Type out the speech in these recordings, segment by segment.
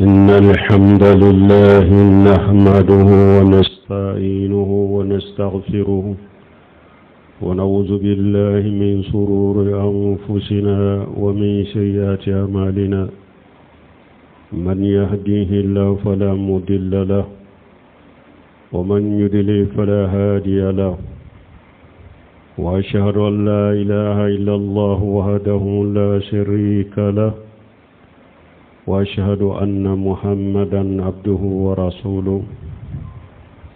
إن الحمد لله نحمده ونستعينه ونستغفره ونعوذ بالله من شرور أنفسنا ومن سيئات أعمالنا من يهديه الله فلا مضل له ومن يضلل فلا هادي له وأشهد أن لا إله إلا الله وحده لا شريك له وأشهد أن محمدا عبده ورسوله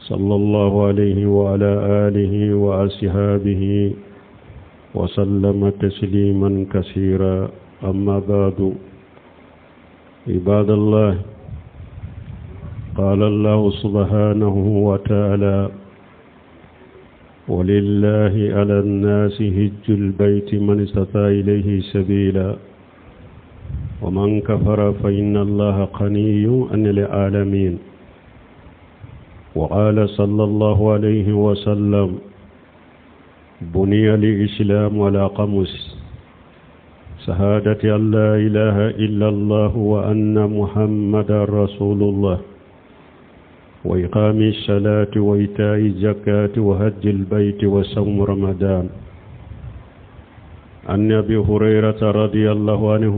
صلى الله عليه وعلى آله وأصحابه وسلم تسليما كثيرا أما بعد عباد الله قال الله سبحانه وتعالى ولله على الناس هج البيت من استطاع إليه سبيلا ومن كفر فإن الله غني عن العالمين وقال صلى الله عليه وسلم بني الإسلام على قمص شهادة أن لا إله إلا الله وأن محمدا رسول الله وإقام الصلاة وإيتاء الزكاة وهج البيت وصوم رمضان عن أبي هريرة رضي الله عنه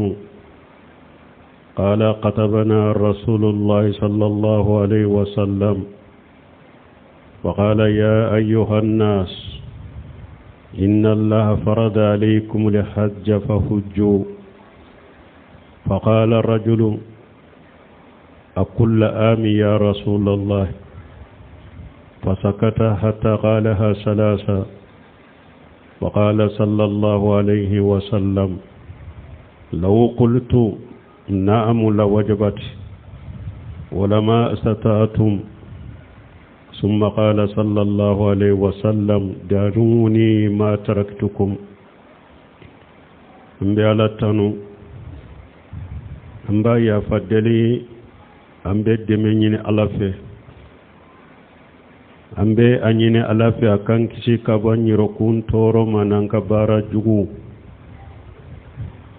قال قتبنا رسول الله صلى الله عليه وسلم وقال يا أيها الناس إن الله فرض عليكم الحج فحجوا فقال الرجل أكل آم يا رسول الله فسكت حتى قالها ثلاثا وقال صلى الله عليه وسلم لو قلت نعم لوجبت ولما استطعتم ثم قال صلى الله عليه وسلم دعوني ما تركتكم n bɛ ala tanu an b'a yafa deli an bɛ dɛmɛ ɲini ala fɛ an bɛ a ɲini ala fɛ a k'an kisi ka bɔ an yɛrɛkun tɔɔrɔ ma n'an ka baara jugu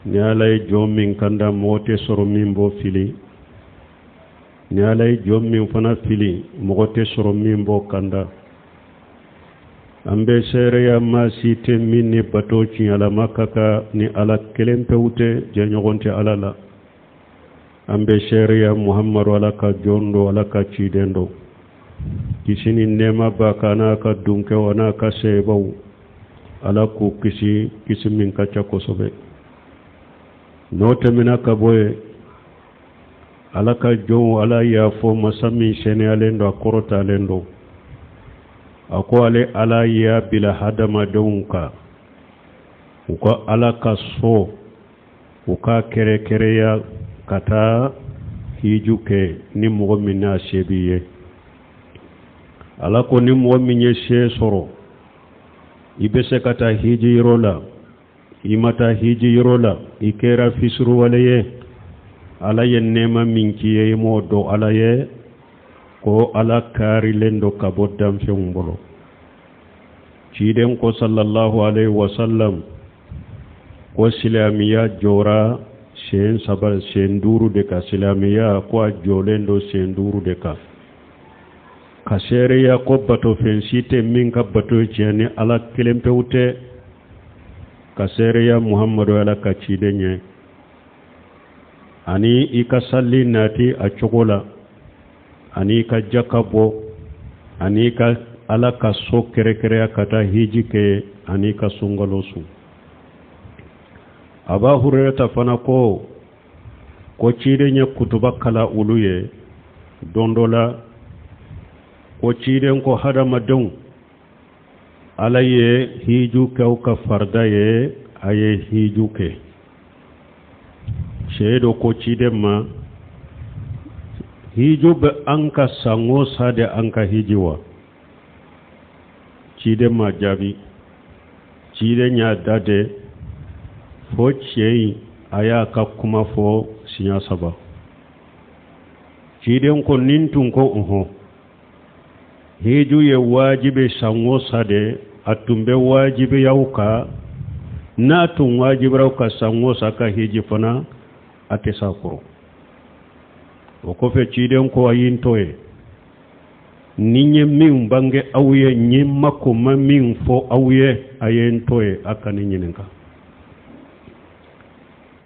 ni ala ye jɔn min kanda mɔgɔ tɛ sɔrɔ min b'o fili ni ala ye jɔn min fana fili mɔgɔ tɛ sɔrɔ min b'o kanda an bɛ seereya maa si tɛ min ni bato tiɲɛlama ka kan ni ala kelen pewu tɛ jɛɲɔgɔn tɛ ala la an bɛ seereya muhamadu ala ka jɔn don ala ka ciden don kisi ni nɛɛma b'a kan n'a ka dunkɛw an'a ka seebaw ala k'u kisi kisi min ka ca kosɛbɛ n'o tɛmɛna ka bɔ yen ala ka jɔnw ala y'a fɔ masa min sɛnɛyalen don a kɔrɔtalen don a ko ale ala y'a bila hadamadenw kan u ka ala ka so u k'a kɛrɛkɛrɛya ka taa hiju kɛ ni mɔgɔ min n'a se b'i ye ala ko ni mɔgɔ min ye se sɔrɔ i bɛ se ka taa hiji yɔrɔ la i ma taa hiji yɔrɔ la i kɛra fisuruwale ye ala ye nɛɛma min k'i ye i m'o dɔn ala ye ko ala kaarilen don ka bɔ danfɛnw bolo ciden ko sallallahu alaihi wasallam ko silamɛya jɔra sen saba sen duuru de kan silamɛya ko a jɔlen don sen duuru de kan ka seereya ko batofɛn si tɛ min ka bato ye tiɲɛ ni ala kelen pewu tɛ ka seereya muhamadu ala ka ciden ye ani i ka sali nati a cogo la ani i ka jaka bɔ ani i ka ala ka so kɛrɛkɛrɛya ka taa hiji kɛ ani i ka sunkalo sun aba hurerata fana ko ko ciden ye kutuba kalan olu ye don dɔ la ko ciden ko hadamadenw ala ye hiju kɛ aw kan farida ye a ye hiju kɛ cɛ dɔ ko ciden ma hiju bɛ an kan san o san de an ka hiji wa ciden m'a jaabi ciden y'a da de fo cɛ in a y'a ka kuma fɔ siɲɛ saba ciden ko ni n tun ko ɔhɔn hiju ye wajibi san o san de a tun bɛ wajibiya aw kan n'a tun wajibira aw kan san o san ka hiji fana a tɛ s'a kɔrɔ O kɔfɛ ciden ko a ye n to yen ni n ye min bange aw ye n ye makoma min fɔ aw ye a ye n to yen a kana n ɲininka.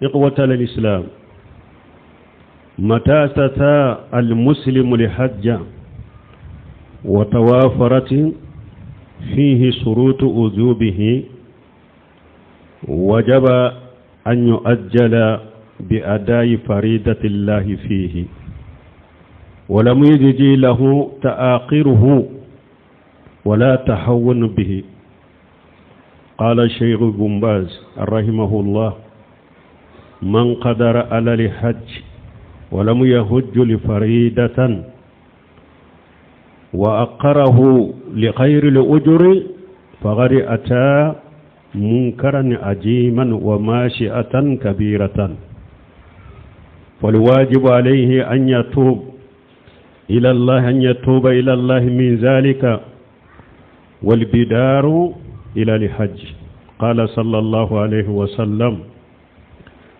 Ikhwata al-islam mata tata al-muslimu li-hajja wa tawafarat fihi shurutu wujubihi wajaba an yu'ajjala bi ada'i faridati llahi fihi ولم يجد له تآخره ولا تهون به. قال الشيخ بن باز رحمه الله من قدر على الحج ولم يهج لفريدة وأقره لغير الأجر فقد أتى منكرا عجيما وماشئة كبيرة فالواجب عليه أن يتوب إلى الله أن يتوب إلى الله من ذلك والبدار إلى الحج. قال صلى الله عليه وسلم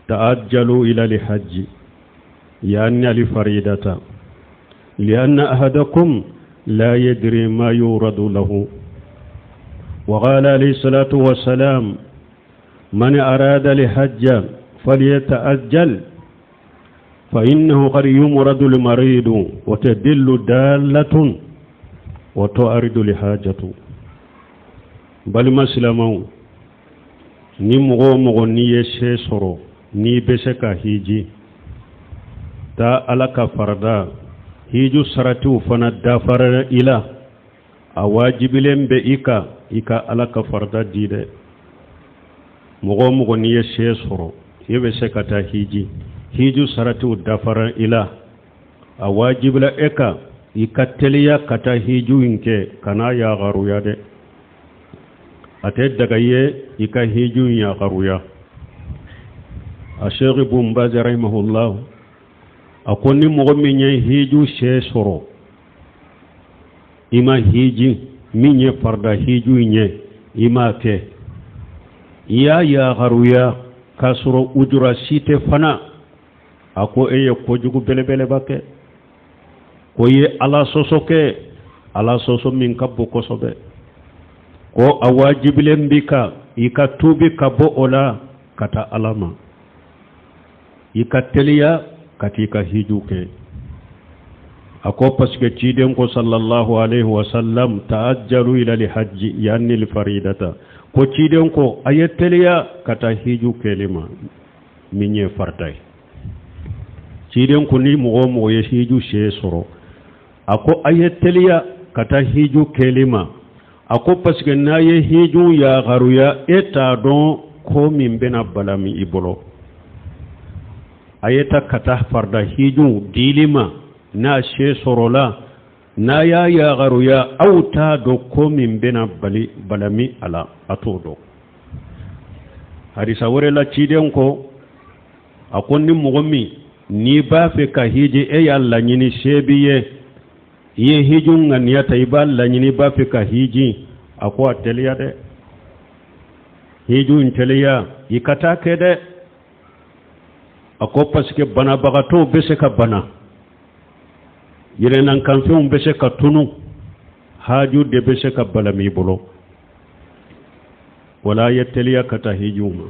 تأجلوا إلى الحج يعني لفريدة لأن أحدكم لا يدري ما يورد له. وقال عليه الصلاة والسلام من أراد لحج فليتأجل فإنه قد يمرض المريض وتدل دالة وتعرض لحاجة. Balima silamɛw, ni mɔgɔ o mɔgɔ n'i ye se sɔrɔ, n'i bɛ se ka hiji taa Ala ka farida hiju saratiw fana dafara i la, a wajibilen bɛ i kan i ka Ala ka farida di dɛ. Mɔgɔ o mɔgɔ n'i ye se sɔrɔ, i bɛ se ka taa hiji, hiju saratiw dafara i la, a wajibila e kan i ka teliya ka taa hiju in kɛ, kana yagaruya dɛ. A tɛ daga i ye i ka hiju in yagaruya. A Sheikh Ibn Baz rahimahullah a ko ni mɔgɔ min ye hiju se sɔrɔ, i ma hiji min ye farida hiju in ye, i m'a kɛ, i y'a yagaruya k'a sɔrɔ ujura si tɛ fana, a ko e ye kojugu belebeleba kɛ, ko i ye Ala sɔsɔ kɛ, Ala sɔsɔ min ka bon kosɛbɛ, ko a wajibilen b'i kan i ka tuubi ka bɔ o la ka taa Ala ma, i ka teliya ka t'i ka hiju kɛ. A ko parce que ciden ko sallallahu alaihi wa sallam ta'ajjalu ila lihajji yanni lifaridata, ko ciden ko a ye teliya ka taa hiju kɛli ma min ye farida ye. Ciden ko ni mɔgɔ o mɔgɔ ye hiju se sɔrɔ, a ko a ye teliya ka taa hiju kɛli ma. A ko parce que n'a ye hiju yagaruya, e t'a dɔn ko min bɛna balami i bolo. A ye taa ka taa farida hiju dili ma n'a se sɔrɔla, n'a y'a yagaruya, aw t'a dɔn ko min bɛna bali balami a la, a t'o dɔn. Hadisa wɛrɛ la, ciden ko a ko ni mɔgɔ min n'i b'a fɛ ka hiji, e y'a laɲini, se b'i ye, i ye hiju ŋaniya ta, i b'a laɲini, i b'a fɛ ka hiji, a ko a teliya dɛ, hiju in teliya i ka taa kɛ dɛ. A ko parce que banabagatɔw bɛ se ka bana, yɛlɛnankanfɛnw bɛ se ka tunu, haju de bɛ se ka balami i bolo. Wala ye teliya ka taa hijiw ma.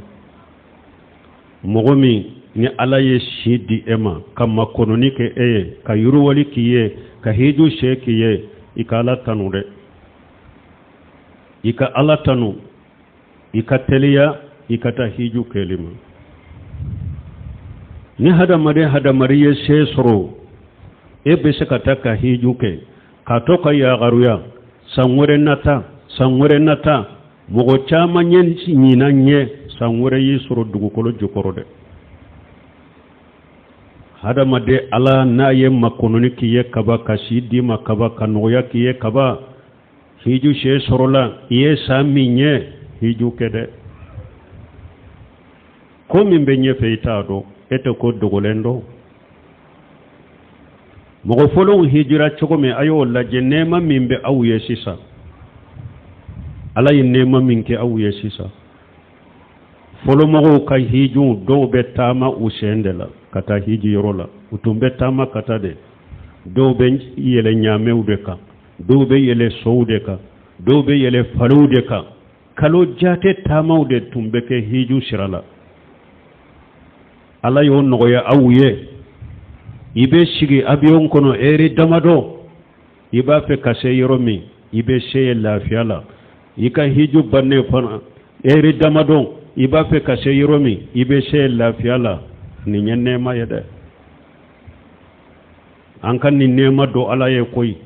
Mɔgɔ min ni Ala ye si di e ma ka makɔnɔni kɛ e ye, ka yiriwali k'i ye, ka hiju se k'i ye, i ka Ala tanu dɛ, i ka Ala tanu, i ka teliya i ka taa hiju kɛli ma. Ni hadamaden hadamaden ye se sɔrɔ, e bɛ se ka taa ka hiju kɛ, ka to ka yagaruya san wɛrɛ nata, san wɛrɛ nata, mɔgɔ caman ye ɲinan ɲɛ, san wɛrɛ y'i sɔrɔ dugukolo jukɔrɔ dɛ. Hadamaden Ala n'a ye makɔnɔni k'i ye kaba, ka si d'i ma kaba, ka nɔgɔya k'i ye kaba, hiju se sɔrɔla i ye san min ye, hiju kɛ dɛ. Ko min bɛ ɲɛfɛ i t'a dɔn, e tɛ ko dogolen dɔn. Mɔgɔ fɔlɔw hijira cogo min, a y'o lajɛ, nɛɛma min bɛ aw ye sisan, Ala ye nɛɛma min kɛ aw ye sisan. Fɔlɔmɔgɔw ka hijiw, dɔw bɛ taama u sen de la ka taa hiji yɔrɔ la. U tun bɛ taama ka taa de. Dɔw bɛ yɛlɛ ɲaamɛw de kan, dɔw bɛ yɛlɛ sow de kan, dɔw bɛ yɛlɛ faliw de kan. Kalo jate taamaw de tun bɛ kɛ hiju sira la. Ala y'o nɔgɔya aw ye. I bɛ sigi avion kɔnɔ ɛri damadɔ, i b'a fɛ ka se yɔrɔ min, i bɛ se yen lafiya la. I ka hiju bannen fana, ɛri damadɔ, i b'a fɛ ka se yɔrɔ min, i bɛ se yen lafiya la. Nin ye nɛɛma ye dɛ. An ka nin nɛɛma dɔn Ala ye koyi.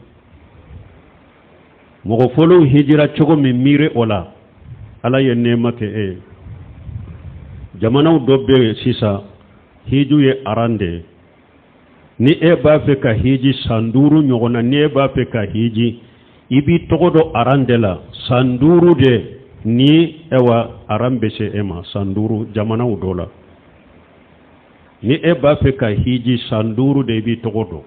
Mɔgɔ fɔlɔw hijira cogo min, miiri o la. Ala ye nɛɛma kɛ e ye. Jamanaw dɔ bɛ yen sisan, hiju ye aran de ye. Ni e b'a fɛ ka hiji san 5 ɲɔgɔn na, ni e b'a fɛ ka hiji, i b'i tɔgɔ dɔn aran de la san 5 de ni ɛwa aran bɛ se e ma san 5 jamanaw dɔ la. Ni e b'a fɛ ka hiji san 5 de, i b'i tɔgɔ dɔn.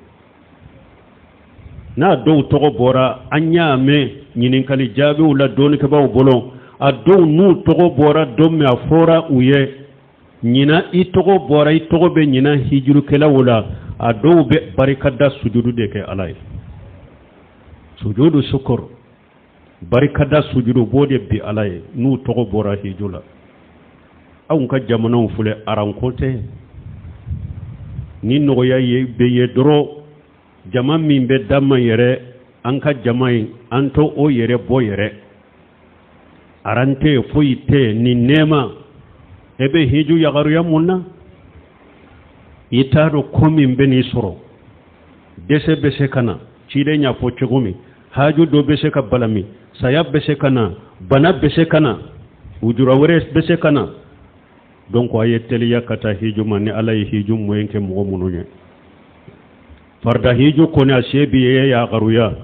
N'a dɔw tɔgɔ bɔra, an y'a mɛn ɲininkali jaabiw la dɔnnikɛbaaw bolo, a dɔw n'u tɔgɔ bɔra don min, a fɔra u ye ɲinan i tɔgɔ bɔra, i tɔgɔ bɛ ɲinan hijirukɛlaw la. A dɔw bɛ barikada sujudu de kɛ Ala ye, sujudu sukuru, barikada sujudu b'o de bi Ala ye n'u tɔgɔ bɔra hiju la. Anw ka jamanaw filɛ, aranko tɛ. Ni nɔgɔya ye bɛ ye dɔrɔn, jama min bɛ dama yɛrɛ, an ka jama in, an to o yɛrɛ bɔ yɛrɛ. Aran tɛ yen, foyi tɛ yen. Nin nɛɛma, e bɛ hiju yagaruya mun na? I t'a dɔn ko min bɛ n'i sɔrɔ. Dɛsɛ bɛ se ka na, ciden y'a fɔ cogo min, haju dɔ bɛ se ka balami, saya bɛ se ka na, bana bɛ se ka na, ujura wɛrɛ bɛ se ka na. Donc a ye teliya ka taa hiju ma ni Ala ye hiju moyen kɛ mɔgɔ minnu ye. Farida hiju kɔni, a se b'i ye, yagaruya.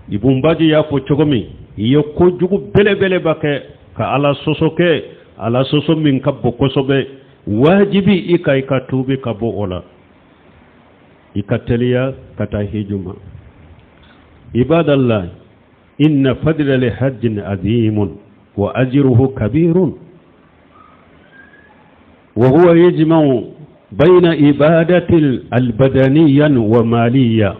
Ibun Baji y'a fɔ cogo min, i ye kojugu belebeleba kɛ ka Ala sɔsɔ kɛ, Ala sɔsɔ min ka bon kosɛbɛ. Wajibi i ka i ka tuubi ka bɔ o la, i ka teliya ka taa hiju ma. Ibadallah, inna fadla li hajjin azimun wa ajruhu kabirun wa huwa yajma'u bayna ibadati albadaniya wa maliya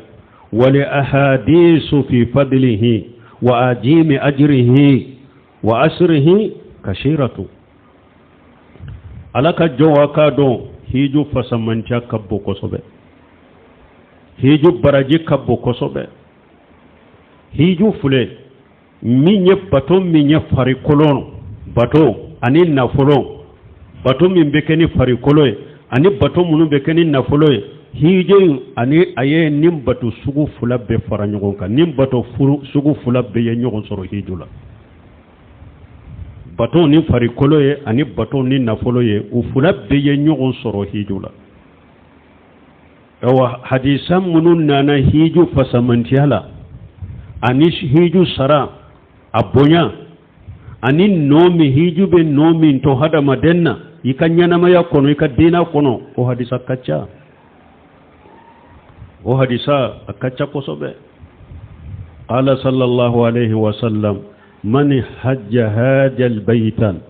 wa li ahadisu fi fadlihi wa ajimi ajrihi wa asrihi kashiratu. Ala ka jɔn, a k'a dɔn hiju fasamanca ka bon kosɛbɛ, hiju baraji ka bon kosɛbɛ. Hiju filɛ min ye, bato min ye farikolo bato ani nafolo bato, min bɛ kɛ ni farikolo ye ani bato minnu bɛ kɛ ni nafolo ye. Hiju in ani a ye nin bato sugu fila bɛɛ fara ɲɔgɔn kan. Nin bato sugu fila bɛɛ ye ɲɔgɔn sɔrɔ hiju la. Bato ni farikolo ye ani bato ni nafolo ye, u fila bɛɛ ye ɲɔgɔn sɔrɔ hiju la. Awa, hadisa minnu nana hiju fasamantiya la ani hiju sara a bonya ani nɔ min hiju bɛ nɔ min to hadamaden na i ka ɲɛnamaya kɔnɔ, i ka diinɛ kɔnɔ, o hadisa ka ca, o hadisa a ka ca kosɛbɛ. Qala sallallahu alaihi wa sallam: man hajja hada albaytan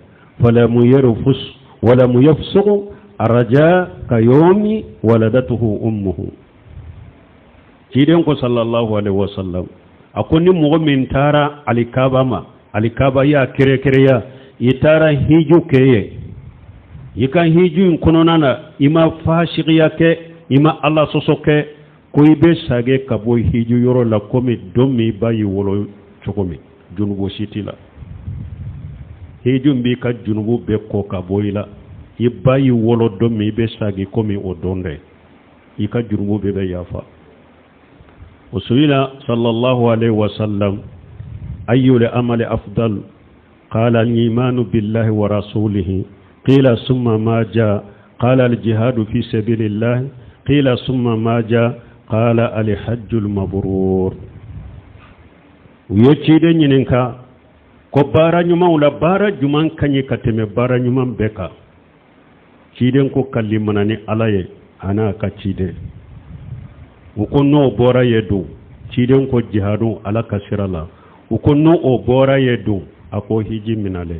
falam yarfus walam yafsuq raja ka yomi waladatuhu ummuhu. Ciden ko sallallahu alaihi wasallam, a ko ni mɔgɔ min taara alikaba ma, alikaba y'a kɛrɛkɛrɛya, i taara hiju kɛ ye, i ka hiju in kɔnɔna na, i ma fasigiya kɛ, i ma Ala sɔsɔ kɛ, ko i bɛ sage ka bɔ hiju yɔrɔ la komi don min i ba y'i wolo cogo min, junubu si t'i la. Hiju b'i ka junubu bɛɛ kɔ ka bɔ i la. I ba y'i wolo don min, i bɛ sagi komi o don dɛ, i ka jurumu bɛɛ bɛ yafa. O suila sallallahu alaihi wasallam: ayyul amali afdal? Qala: al-imanu billahi wa rasulihi. Qila: summa ma ja? Qala: al-jihadu fi sabilillah. Qila: summa ma ja? Qala: al-hajjul mabrur. U ye ciden ɲininka ko baara ɲumanw la, baara jumɛn ka ɲi ka tɛmɛ baara ɲuman bɛɛ kan? Ciden ko ka limana ni Ala ye a n'a ka ciden. U ko n'o bɔra ye don? Ciden ko jihadu Ala ka sira la. U ko n'o o bɔra ye don? A ko hiji minalen,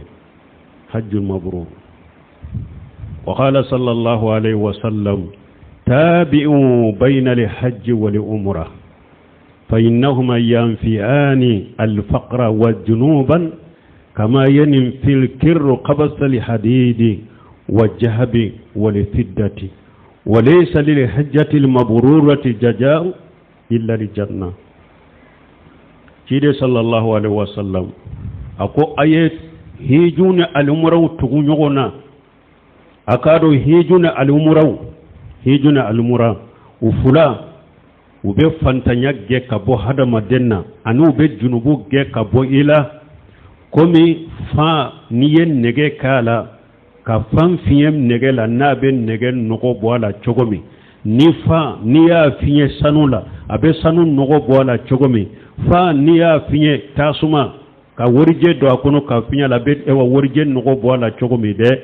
hajjul mabrur. Wa qala sallallahu alaihi wa sallam: تابعوا بين الحج والعمرة فإنهما ينفيان الفقر والجنوبا كما ينفي الكر قبس الحديد والذهب والفضة وليس للحجة المبرورة جزاء إلا الجنة. Ciden sallallahu alaihi wasallam a ko a ye hiju ni alimuraw tugu ɲɔgɔn na. A k'a dɔn hiju ni alimuraw, hiju ni alimura, u fula u bɛ fantanya gɛn ka bɔ hadamaden na, ani u bɛ junubu gɛn ka bɔ i la, komi fan n'i ye nɛgɛ k'a la ka fan fiɲɛ nɛgɛ la, n'a bɛ nɛgɛ nɔgɔ bɔ a la cogo min. Ni fan n'i y'a fiɲɛ sanu la, a bɛ sanu nɔgɔ bɔ a la cogo min. Fan n'i y'a fiɲɛ tasuma ka warijɛ don a kɔnɔ ka fiɲɛ la, a bɛ ewa warijɛ nɔgɔ bɔ a la cogo min dɛ.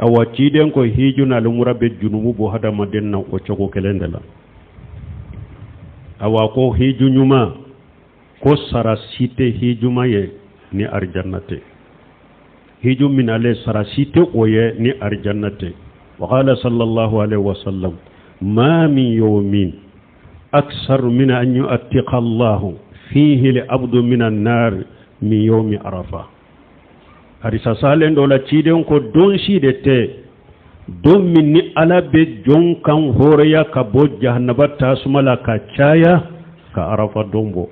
Awa, ciden ko hiju n'alimura bɛ junubu bɔ hadamaden na o cogo kelen de la. Awa, ko hiju ɲuman ko sara si tɛ hijuma ye ni arijanna tɛ. Hiju minalen, sara si tɛ o ye ni arijanna tɛ. وقال صلى الله عليه وسلم: ما من يوم أكثر من أن يعتق الله فيه العبد من النار من يوم عرفة. Hadisa salen dɔ la, ciden ko don si de tɛ don min ni Ala bɛ jɔn kan hɔrɔnya ka bɔ jahanaba tasuma la ka caya ka Arafa don bɔ.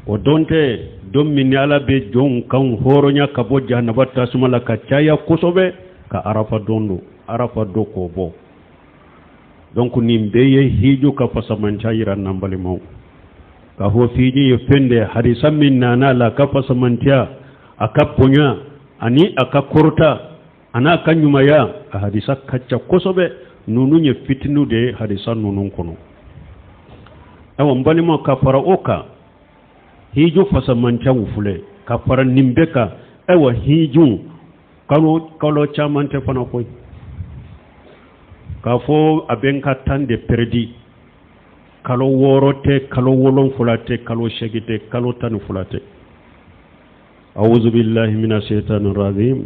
O don tɛ don min ni Ala bɛ jɔn kan hɔrɔnya ka bɔ jahanaba tasuma la ka caya kosɛbɛ ka Arafa don don, Arafa don k'o bɔ. Donc nin bɛɛ ye hiju ka fasamanca yira n'an balimaw k'a fɔ hiju ye fɛn de hadisa min nana la, a ka fasamantiya, a ka bonya, ani a ka kɔrɔta, a n'a ka ɲumanya, a hadisa ka ca kosɛbɛ. Ninnu ye fitiniw de ye hadisa ninnu kɔnɔ. Ayiwa, n balimaw, ka fara o kan, hiju fasamancaw filɛ ka fara nin bɛɛ kan. Ayiwa, hiju kalo kalo caman tɛ fana koyi k'a fɔ a bɛ n ka temps de perdu. Kalo 6 tɛ, kalo 7 tɛ, kalo 8 tɛ, kalo 12 tɛ. أعوذ بالله من الشيطان الرجيم.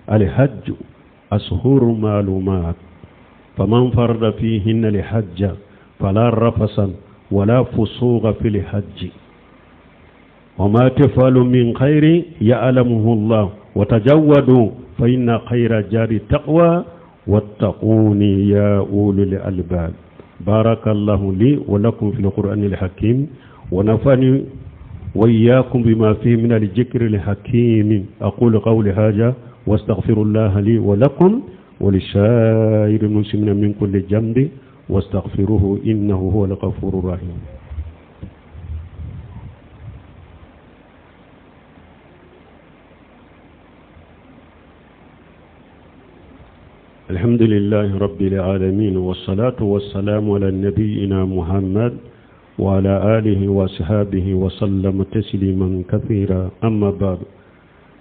الحج أشهر معلومات، فمن فرض فيهن الحج فلا رفث ولا فسوق في الحج، وما تفعلوا من خير يعلمه الله، وتزودوا فإن خير الزاد التقوى، واتقون يا أولي الألباب. بارك الله لي ولكم في القرآن الحكيم، ونفعني وإياكم بما فيه من الذكر الحكيم. أقول قولي هذا واستغفر الله لي ولكم ولسائر المسلمين من كل ذنب، واستغفروه إنه هو الغفور الرحيم. الحمد لله رب العالمين، والصلاة والسلام على نبينا محمد وعلى آله وصحابه وسلم تسليما كثيرا. أما بعد،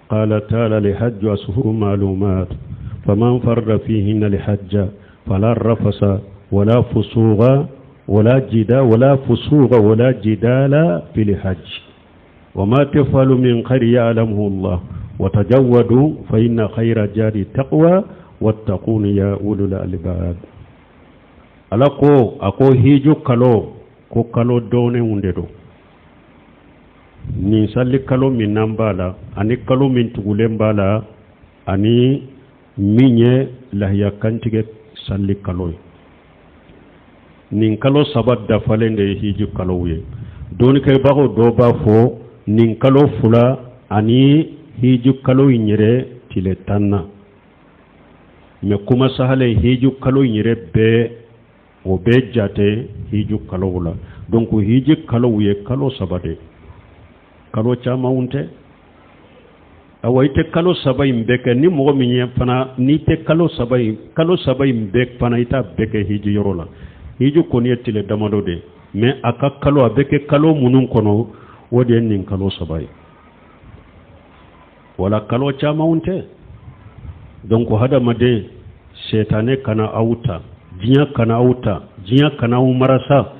قال تعالى: الحج أشهر معلومات، فمن فرض فيهن الحج فلا رفث ولا فسوق ولا جدا ولا فسوق ولا جدال في الحج، وما تفعلوا من خير يعلمه الله، وتزودوا فإن خير الزاد التقوى، واتقون يا أولو الألباب. Ala ko a ko hiju kalo ko kalo dɔɔninw de don. Nin sali kalo min n'an b'a la, ani kalo min tugulen b'a la, ani min ye lahiya kantigɛ sali kalo ye, nin kalo saba dafalen de ye hiji kalow ye. Dɔnnikɛbagaw dɔw b'a fɔ nin kalo 2 ani hiji kalo in yɛrɛ tile 10 na, mais kuma sahalen, hiji kalo in yɛrɛ bɛɛ o bɛ jate hiji kalow la. Donc hiji kalow ye kalo 3 de, kalo camanw tɛ. Awa, i tɛ kalo 3 in bɛɛ kɛ ni mɔgɔ min ye fana, n'i tɛ kalo 3 in, kalo 3 in bɛɛ fana, i t'a bɛɛ kɛ hiji yɔrɔ la. Hiji kɔni ye tile damadɔ de, mais a ka kalo a bɛ kɛ kalo minnu kɔnɔ, o de ye nin kalo 3 ye. Wala kalo camanw tɛ. Donc hadamaden, sɛtanɛ kana aw ta, diɲɛ kana aw ta, diɲɛ kana aw marasa.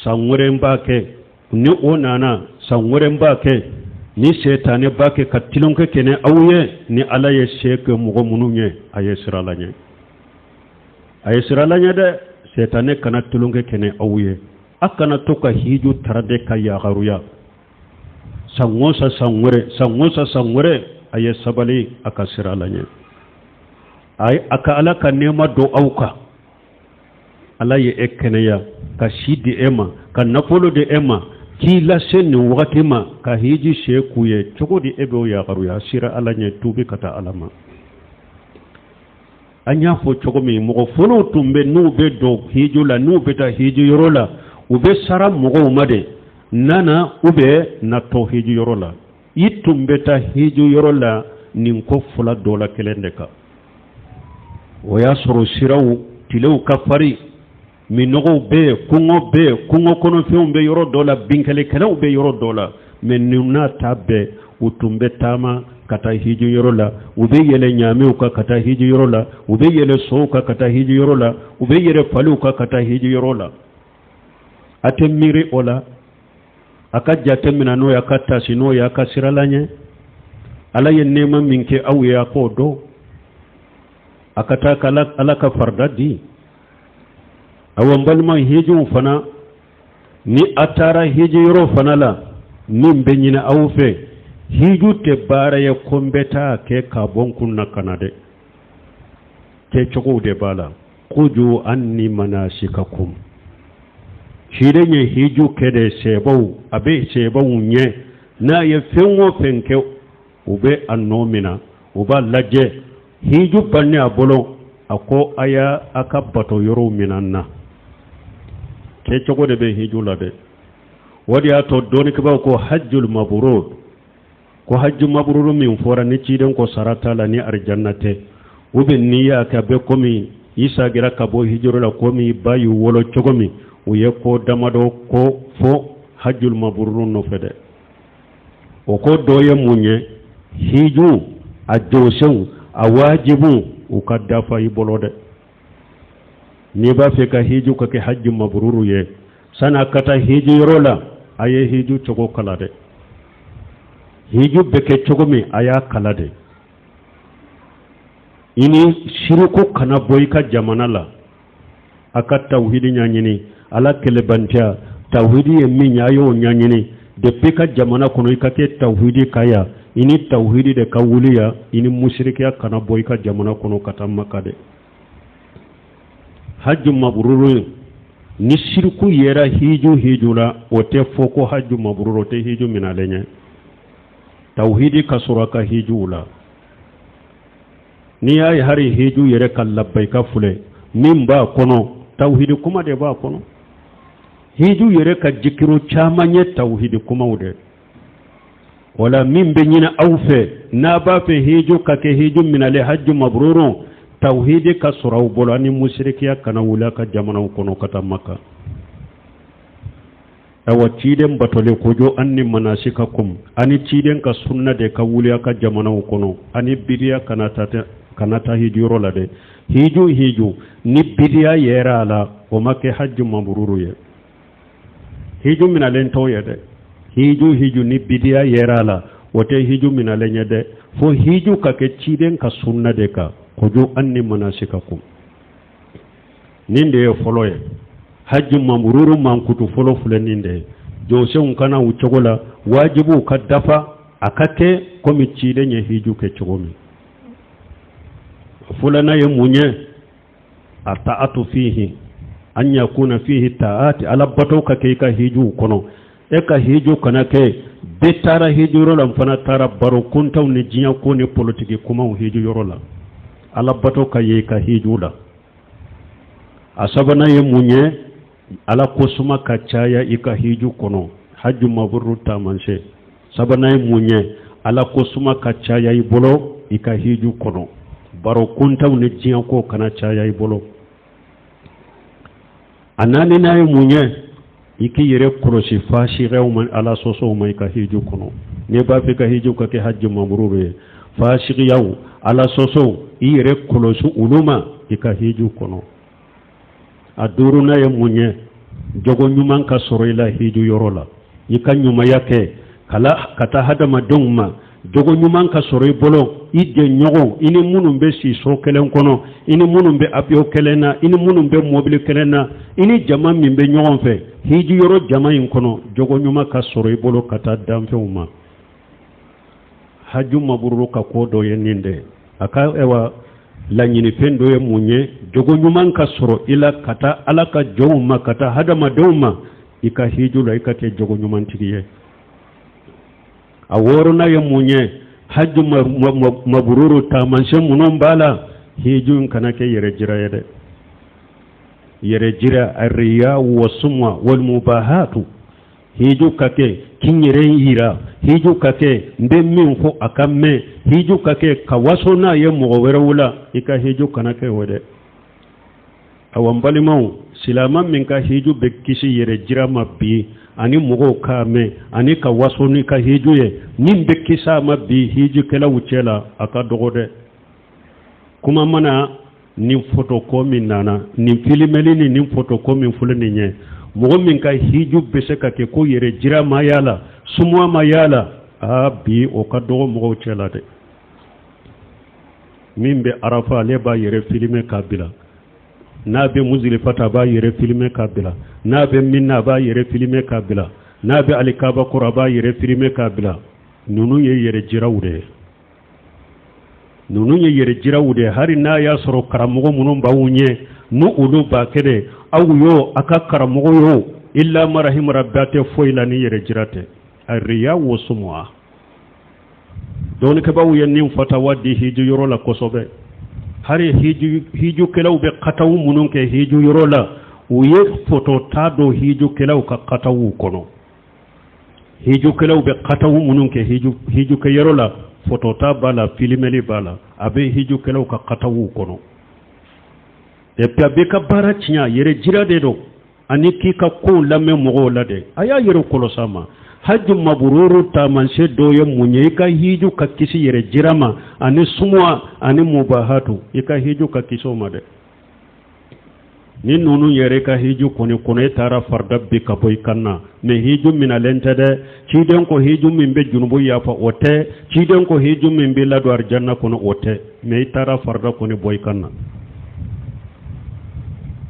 San wɛrɛ n b'a kɛ, ni o nana san wɛrɛ n b'a kɛ, ni sɛtanɛ b'a kɛ ka tulonkɛ kɛ ni aw ye. Ni Ala ye se kɛ mɔgɔ minnu ye, a ye sira la ɲɛ. A ye siran Ala ɲɛ dɛ, sɛtanɛ kana tulonkɛ kɛ ni aw ye. A kana to ka hiju tarade ka yagaruya san o san, san wɛrɛ, san o san, san wɛrɛ. A ye sabali, a ka siran Ala ɲɛ. A ye a ka Ala ka nɛɛma don aw kan. Ala ye e kɛnɛya, ka si di e ma, ka nafolo di e ma, k'i lase nin wagati ma ka hiji se k'u ye cogo di? E b'o yagaruya. Siran Ala ɲɛ, tuubi ka taa Ala ma. An y'a fɔ cogo min, mɔgɔ fɔlɔw tun bɛ, n'u bɛ don hiju la, n'u bɛ taa hiji yɔrɔ la, u bɛ sara mɔgɔw ma de nana u bɛ natɔ hiji yɔrɔ la. I tun bɛ taa hiji yɔrɔ la nin ko fila dɔ la kelen de kan. O y'a sɔrɔ siraw tilew ka farin, minnɔgɔw bɛ yen, kɔngɔ bɛ yen, kungo kɔnɔfɛnw bɛ yɔrɔ dɔ la, binkannikɛlaw bɛ yɔrɔ dɔ la. Mɛ nin n'a ta bɛɛ, u tun bɛ taama ka taa hiji yɔrɔ la. U bɛ yɛlɛ ɲaamɛw kan ka taa hiji yɔrɔ la, u bɛ yɛlɛ sow kan ka taa hiji yɔrɔ la, u bɛ yɛlɛ faliw kan ka taa hiji yɔrɔ la. A tɛ miiri o la, a ka jate minɛ n'o ye, a ka taasi n'o ye, a ka siran Ala ɲɛ. Ala ye nɛɛma min kɛ aw ye, a k'o dɔn, a ka taa ka Ala ka farida di. Awa, n balima hijiw fana, ni a taara hiji yɔrɔ fana la, min bɛ ɲini aw fɛ, hiju tɛ baara ye ko n bɛ taa kɛ ka bɔ n kun na ka na dɛ. Kɛcogow de b'a la. Kuju anni manasikakum, ciden ye hiju kɛ de sebaw, a bɛ sebaw ɲɛ. N'a ye fɛn o fɛn kɛ, u bɛ a nɔ minɛ, u b'a lajɛ. Hiju bannen a bolo, a ko a y'a a ka bato yɔrɔw minɛ n na. Kɛcogo de bɛ hiju la dɛ. O de y'a to dɔnnikɛbaaw ko hajjul mabrur, ko hajju mabrur min fɔra ni ciden ko sara t'a la ni arijanna tɛ, u bɛ n'i y'a kɛ, a bɛ komi i sagira ka bɔ hijuru la komi i ba y'i wolo cogo min. U ye ko damadɔ ko fɔ hajjul mabrur nɔfɛ dɛ. O ko dɔ ye mun ye? Hiju a jɔsenw, a wajibu, u ka dafa i bolo dɛ. N'i b'a fɛ ka hiju ka kɛ hajju mabruru ye, san'a ka taa hiju yɔrɔ la, a ye hiju cogo kala dɛ. Hiju bɛ kɛ cogo min, a y'a kala dɛ. I ni siriku kana bɔ i ka jamana la. A ka tawhidi ɲɛɲini, Ala kelebantiya, tawhidi ye min ye, a y'o ɲɛɲini depuis ka jamana kɔnɔ. I ka kɛ tawhidi ka yan, i ni tawhidi de ka wuli yan. I ni musirikiya kana bɔ i ka jamana kɔnɔ ka taa Maka dɛ. Hajju mabruru, ni siriku yera hiju la, o tɛ fɔ ko hajju mabruru, o tɛ hiju minalen ye. Tawhidi ka sɔrɔ a ka hijuw la. N'i y'a ye hari hiju yɛrɛ ka labbayika filɛ min b'a kɔnɔ, tawhidi kuma de b'a kɔnɔ. Hiju yɛrɛ ka jikiru caman ye tawhidi kumaw de. Wala min bɛ ɲini aw fɛ, n'a b'a fɛ hiju ka kɛ hiju minalen, hajju mabruru, tawhidi ka sɔrɔ aw bolo, ani musirikiya kana wuli a ka jamanaw kɔnɔ ka taa Maka. Awa, ciden batole, kuju anni manasikakum, ani ciden ka sunna de ka wuli a ka jamanaw kɔnɔ, ani bidiya kana taa kana taa hiju yɔrɔ la dɛ. Hiju hiju ni bidiya yera a la, o ma kɛ hajju mabruru ye, hiju minalen t'o ye dɛ. Hiju hiju ni bidiya yera a la, o tɛ hiju minalen ye dɛ. Fo hiju ka kɛ ciden ka sunna de kan. Kuju anni manasikakum, nin de ye fɔlɔ ye. Hajju mabruru mankutu fɔlɔ filɛ nin de ye: jɔsenw ka na u cogo la, wajibuw ka dafa, a ka kɛ komi ciden ye hiju kɛ cogo min. Filanan ye mun ye? A ta'atu fihi, an yakuna fihi ta'ati, Ala bato ka kɛ i ka hijuw kɔnɔ. E ka hiju kana kɛ bɛɛ taara hiju yɔrɔ la, n fana taara, baro kuntanw ni diɲɛ ko ni politiki kumaw hiju yɔrɔ la. Ala bato ka ye i ka hiju la. A sabanan ye mun ye? Ala kosuma ka caya i ka hiju kɔnɔ. Haju mabruru taamasiyɛn sabanan ye mun ye? Ala kosuma ka caya i bolo i ka hiju kɔnɔ, baro kuntanw ni diɲɛ ko kana caya i bolo. A naaninan ye mun ye? I k'i yɛrɛ kɔlɔsi fasiyaw ma, Ala sɔsɔw ma i ka hiju kɔnɔ. N'i b'a fɛ ka hiju ka kɛ hajji mabruru ye, fasiyaw, Ala sɔsɔw, i yɛrɛ kɔlɔsi olu ma i ka hiju kɔnɔ. A duurunan ye mun ye? Jogo ɲuman ka sɔrɔ i la hiju yɔrɔ la. I ka ɲumanya kɛ ka taa hadamadenw ma. Jogo ɲuman ka sɔrɔ i bolo i jɛɲɔgɔn, i ni minnu bɛ si so kelen kɔnɔ, i ni minnu bɛ avion kelen na, i ni minnu bɛ mobili kelen na, i ni jama min bɛ ɲɔgɔn fɛ hiji yɔrɔ jama in kɔnɔ, jogo ɲuman ka sɔrɔ i bolo ka taa danfɛnw ma. Haju mabururu ka ko dɔ ye nin de a ka ayiwa laɲinifɛn dɔ ye mun ye? Jogo ɲuman ka sɔrɔ i la ka taa Ala ka jɔnw ma, ka taa hadamadenw ma. I ka hiju la, i ka kɛ jogo ɲumantigi ye. A wɔɔrɔnan ye mun ye? Haju mabururu taamasiyɛn minnu b'a la, hiju in kana kɛ yɛrɛ jira ye dɛ. Yɛrɛ jira, arriya wa suma wal mubahatu. Hiju ka kɛ k'i yɛrɛ yira, hiju ka kɛ n bɛ min fɔ a ka mɛn, hiju ka kɛ ka waso n'a ye mɔgɔ wɛrɛw la, i ka hiju kana kɛ o dɛ. Awa n balimaw, silama min ka hiju bɛ kisi yɛrɛ jira ma bi, ani mɔgɔw k'a mɛn, ani ka waso n'i ka hiju ye, min bɛ kisi a ma bi hijukɛlaw cɛ la, a ka dɔgɔ dɛ. Kuma mana nin fotoko min nana, nin filimeli ni nin fotoko min filɛ nin ye, mɔgɔ min ka hiju bɛ se ka kɛ ko yɛrɛ jira ma y'a la, sumuwa ma y'a la, aa bi o ka dɔgɔ mɔgɔw cɛ la dɛ. Min bɛ Arafa, ale b'a yɛrɛ filime k'a bila. N'a bɛ Muzilifata, a b'a yɛrɛ filime k'a bila. N'a bɛ Mina, a b'a yɛrɛ filime k'a bila. N'a bɛ alikaba kɔrɔ, a b'a yɛrɛ filime k'a bila. Ninnu ye yɛrɛ jiraw de ye, ninnu ye yɛrɛ jiraw de ye. Hali n'a y'a sɔrɔ karamɔgɔ minnu b'aw ɲɛ, n'u olu b'a kɛ dɛ, aw y'o a ka karamɔgɔ y'o, illa ma rahima rabbi, a tɛ foyi la ni yɛrɛ jira tɛ. Arriya wa sumuwa. Dɔnnikɛbaaw ye nin fatawa di hiju yɔrɔ la kosɛbɛ. Hali hijukɛlaw bɛ kataw minnu kɛ hiju yɔrɔ la, u ye fotota don hijukɛlaw ka kataw kɔnɔ. Hijukɛlaw bɛ kataw minnu kɛ hijukɛyɔrɔ la, fotota b'a la, filimeli b'a la, a bɛ hijukɛlaw ka kataw kɔnɔ. Et puis a b'i ka baara tiɲɛ. Yɛrɛ jira de don ani k'i ka kow lamɛn mɔgɔw la dɛ. A y'a yɛrɛ kɔlɔsi a ma. Hajj mabururu taamasiyɛn dɔ ye mun ye? I ka hiju ka kisi yɛrɛ jira ma, ani sumuwa, ani mubahatu. I ka hiju ka kisi o ma dɛ. Ni ninnu yɛrɛ ka hiju kɔni kɔnɔ, e taara farida bin ka bɔ i kan na, mais hiju minalen tɛ dɛ. Ciden ko hiju min bɛ junubu yafa, o tɛ. Ciden ko hiju min bɛ ladon arijanna kɔnɔ, o tɛ. Mais i taara farida kɔni bɔ i kan na.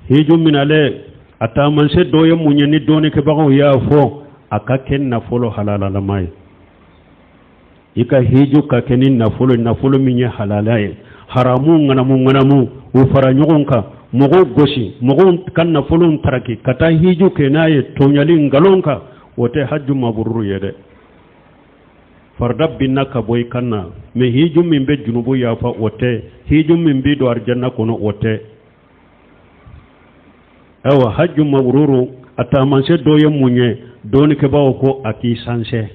Hiju minalen a taamasiyɛn dɔ ye mun ye? Ni dɔnnikɛbagaw y'a fɔ, a ka kɛ nafolo halalalama ye. I ka hiju ka kɛ ni nafolo, nafolo min ye halala ye. Haramu ŋanamu ŋanamu u fara ɲɔgɔn kan, mɔgɔw gosi, mɔgɔw ka nafolo taraki ka taa hiju kɛ n'a ye tɔɲali nkalon kan, o tɛ haju mabururu ye dɛ. Farida binna ka bɔ i kan na, mais hiju min bɛ junubu yafa, o tɛ. Hiju min bɛ don arijanna kɔnɔ, o tɛ. Ayiwa, haju mabururu a taamasiyɛn dɔ ye mun ye? Dɔnnikɛbaaw ko a k'i sansɛ.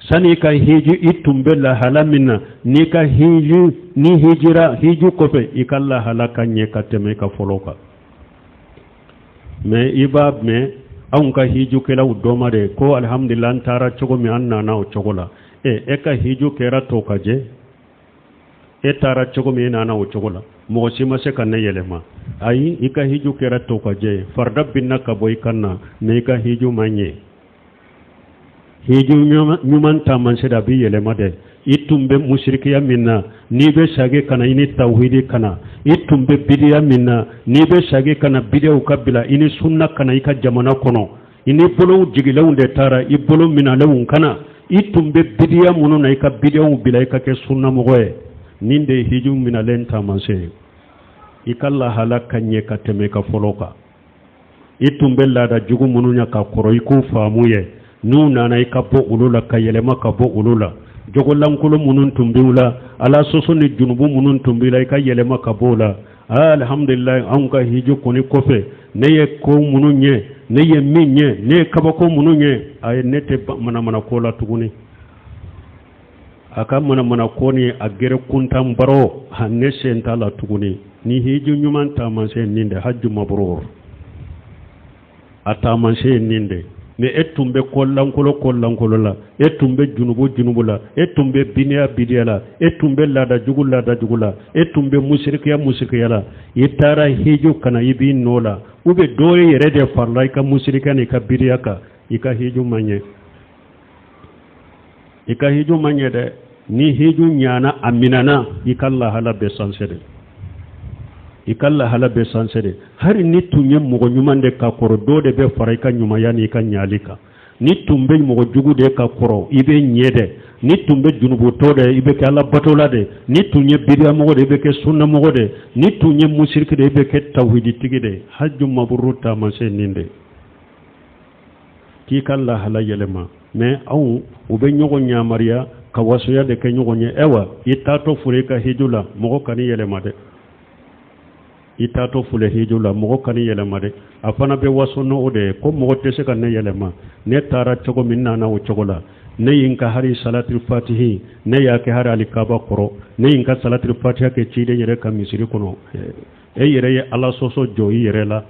Sani i ka hiju, i tun bɛ lahala min na, n'i ka hiju, ni hijira, hiju kɔfɛ, i ka lahala ka ɲɛ ka tɛmɛ i ka fɔlɔ kan. Mais i b'a mɛn anw ka hijukɛlaw dɔ ma de ko alihamudulila, an taara cogo min, an nana o cogo la. E e ka hiju kɛra to ka jɛ. E taara cogo min, e nana o cogo la, mɔgɔ si ma se ka ne yɛlɛma. Ayi, i ka hiju kɛra to ka jɛ ye. Farida binna ka bɔ i kan na, mais i ka hiju ma ɲɛ. Hiju ɲuman taamasiyɛn a bɛ yɛlɛma dɛ. I tun bɛ musirikiya min na, n'i bɛ sagi ka na i ni tawhidi ka na. I tun bɛ bidiya min na, n'i bɛ sagi ka na bidiyaw ka bila, i ni sunna ka na i ka jamana kɔnɔ. I ni bolow jigilenw de taara, i bolo minɛlenw ka na. I tun bɛ bidiya minnu na, i ka bidiyaw bila, i ka kɛ sunnamɔgɔ ye. Nin de ye hiju minɛlen taamasiyɛn ye. I ka lahala ka ɲɛ ka tɛmɛ i ka fɔlɔ kan. I tun bɛ laada jugu minnu ɲɛ ka kɔrɔ, i k'u faamu ye, n'u nana, i ka bɔ olu la, ka yɛlɛma ka bɔ olu la. Jogolankolon minnu tun b'u la, Ala sɔsɔ ni junubu minnu tun b'i la, i ka yɛlɛma ka bɔ o la. Alihamdulilayi, anw ka hiju kɔni kɔfɛ, ne ye ko minnu ɲɛ, ne ye min ɲɛ, ne ye kabako minnu ɲɛ, ayi, ne tɛ manamana ko la tuguni. A ka manamana ko ni a gɛrɛ kuntan baro, ne sen t'a la tuguni. Ni hiju ɲuman taamasiyɛn nin de, haju mabrur a taamasiyɛn nin de. Mais e tun bɛ ko lankolo ko lankolo la, e tun bɛ junubu junubu la, e tun bɛ bidiya bidiya la, e tun bɛ laada jugu laada jugu la, e tun bɛ musirikiya musirikiya la, i taara hiju ka na, i b'i nɔ la, ou bien dɔ yɛrɛ de farala i ka musirikiya n'i ka bidiya kan, i ka hiju ma ɲɛ. I ka hiju ma ɲɛ dɛ. Ni hiju ɲana, a minana, i ka lahala bɛ sanse de, i ka lahala bɛ sanse de. Hari ni tun ye mɔgɔ ɲuman de ka kɔrɔ, dɔ de bɛ fara i ka ɲumanya ni i ka ɲali kan. Ni tun bɛ mɔgɔ jugu de ka kɔrɔ, i bɛ ɲɛ dɛ. Ni tun bɛ junubutɔ de, i bɛ kɛ Ala batola de. Ni tun ye bidiyamɔgɔ de, i bɛ kɛ sunnamɔgɔ de. Ni tun ye musiriki de, i bɛ kɛ tawhiditigi de. Haju mabruru taamasiyɛn nin de k'i ka lahala yɛlɛma. Mais anw, u bɛ ɲɔgɔn yamariya ka wasoya de kɛ ɲɔgɔn ye. Ayiwa, i taatɔ fure i ka hiju la, mɔgɔ kan'i yɛlɛma dɛ. I taatɔ fule hiju la, mɔgɔ kan'i yɛlɛma dɛ. A fana bɛ waso n'o de ye ko mɔgɔ tɛ se ka ne yɛlɛma. Ne taara cogo min, nana o cogo la. Ne ye n ka hari salatul fatihi, ne y'a kɛ hari alikaba kɔrɔ. Ne ye n ka salatul fatiha kɛ ciden yɛrɛ ka misiri kɔnɔ. E yɛrɛ ye Ala sɔsɔ jɔ i yɛrɛ la.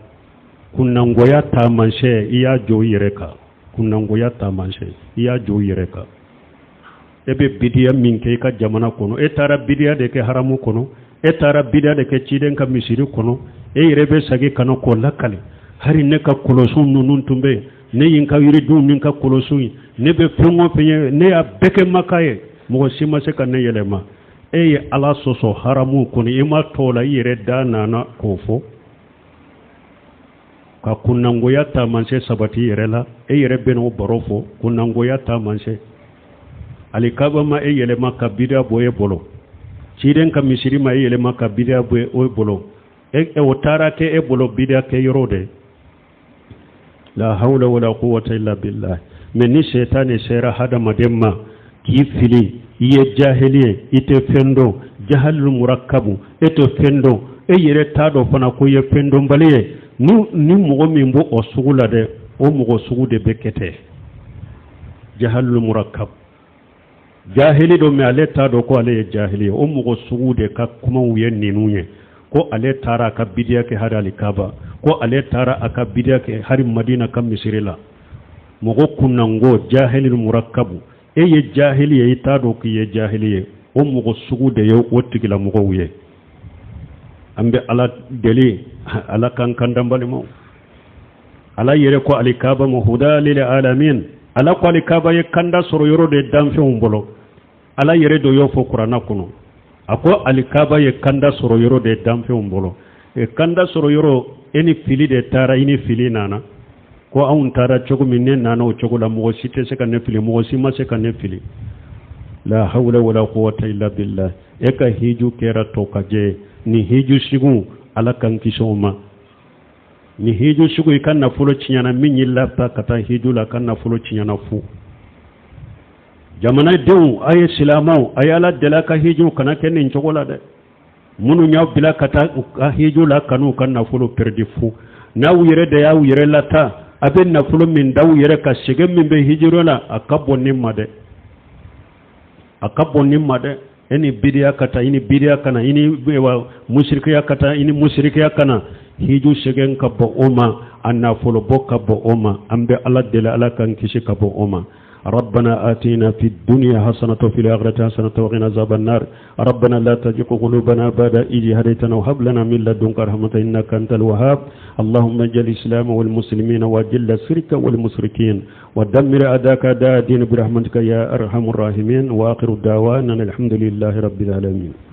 Kunnangoya taamasiyɛn, i y'a jɔ i yɛrɛ kan. Kunnangoya taamasiyɛn, i y'a jɔ i yɛrɛ kan. E bɛ bidiya min kɛ i ka jamana kɔnɔ, e taara bidiya de kɛ haramu kɔnɔ, e taara bidiya de kɛ ciden ka misiri kɔnɔ. E yɛrɛ bɛ sagi ka na k'o lakali. Hari ne ka kɔlɔsiw ninnu tun bɛ yen, ne ye n ka yiridenw ni n ka kɔlɔsiw ye, ne bɛ fɛn o fɛn ye, ne y'a bɛɛ kɛ Maka ye, mɔgɔ si ma se ka ne yɛlɛma. E ye Ala sɔsɔ haramu kɔnɔ, i ma tɔ la, i yɛrɛ da nana k'o fɔ ka kunnangoya taamasiyɛn sabati yɛrɛ la. E yɛrɛ bɛna o baro fɔ, kunnangoya taamasiyɛn. Alikaba ma e yɛlɛma ka bidiya bɔ e bolo, ciden ka misiri ma e yɛlɛma ka bidiya bɔ e bolo. E o taara kɛ e bolo bidiya kɛ yɔrɔ de. La hawla wala quwwata illa billah. Mais ni shetani sera hadamaden ma k'i fili, i ye jahili ye, i tɛ fɛn dɔn, jahalul murakkabu, e tɛ fɛn dɔn, e yɛrɛ t'a dɔn fana ko i ye fɛn dɔnbali ye. Ni mɔgɔ min b'o o sugu la dɛ, o mɔgɔ sugu de bɛ kɛ ten, jahalul murakkab, jahili don, mais ale t'a dɔn ko ale ye jahili ye. O mɔgɔ sugu de ka kumaw ye ninnu ye ko ale taara a ka bidiya kɛ hari alikaba, ko ale taara a ka bidiya kɛ hari Madina ka misiri la. Mɔgɔ kunnango, jahili murakkabu, e ye jahili ye, i t'a dɔn k'i ye jahili ye. O mɔgɔ sugu de ye o tigilamɔgɔw ye. An bɛ Ala deli, Ala k'an kan balimaw. Ala yɛrɛ ko alikaba ma huda lil alamin. Ala ko alikaba ye kanda sɔrɔ yɔrɔ de danfɛnw bolo. Ala yɛrɛ dɔ y'o fɔ Kuranna kɔnɔ. A ko alikaba ye kanda sɔrɔ yɔrɔ de danfɛnw bolo. E kanda sɔrɔ yɔrɔ, e ni fili de taara, i ni fili nana. Ko anw taara cogo min, ne nana o cogo la, mɔgɔ si tɛ se ka ne fili, mɔgɔ si ma se ka ne fili. La hawla wala quwwata illa billah. E ka hiju kɛra tɔ ka jɛ. Ni hiju sigu, Ala k'an kisi o ma. Ni hiju sugu, i ka nafolo tiɲɛna. Min y'i lata ka taa hiju la, ka nafolo tiɲɛna fu. Jamanadenw, a ye silamɛw, a ye Ala deli, a ka hiju kana kɛ nin cogo la dɛ. Minnu y'aw bila ka taa u ka hiju la, kan'u ka nafolo pɛrɛdi fu. N'aw yɛrɛ de y'aw yɛrɛ lata, a bɛ nafolo min d'aw yɛrɛ ka sɛgɛn min bɛ hijiro la, a ka bon nin ma dɛ, a ka bon nin ma dɛ. E ni bidiya ka taa, i ni bidiya ka na, i ni musirikiya ka taa, i ni musirikiya ka na. Hiju sɛgɛn ka bɔ o ma, a nafolo bɔ ka bɔ o ma. An bɛ Ala deli, Ala k'an kisi ka bɔ o ma. ربنا آتنا في الدنيا حسنة وفي الآخرة حسنة وقنا عذاب النار. ربنا لا تزغ قلوبنا بعد إذ هديتنا وهب لنا من لدنك رحمة إنك أنت الوهاب. اللهم اجعل الإسلام والمسلمين وأذل الشرك والمشركين ودمر أعداءك أعداء الدين برحمتك يا أرحم الراحمين. وآخر دعوانا الحمد لله رب العالمين.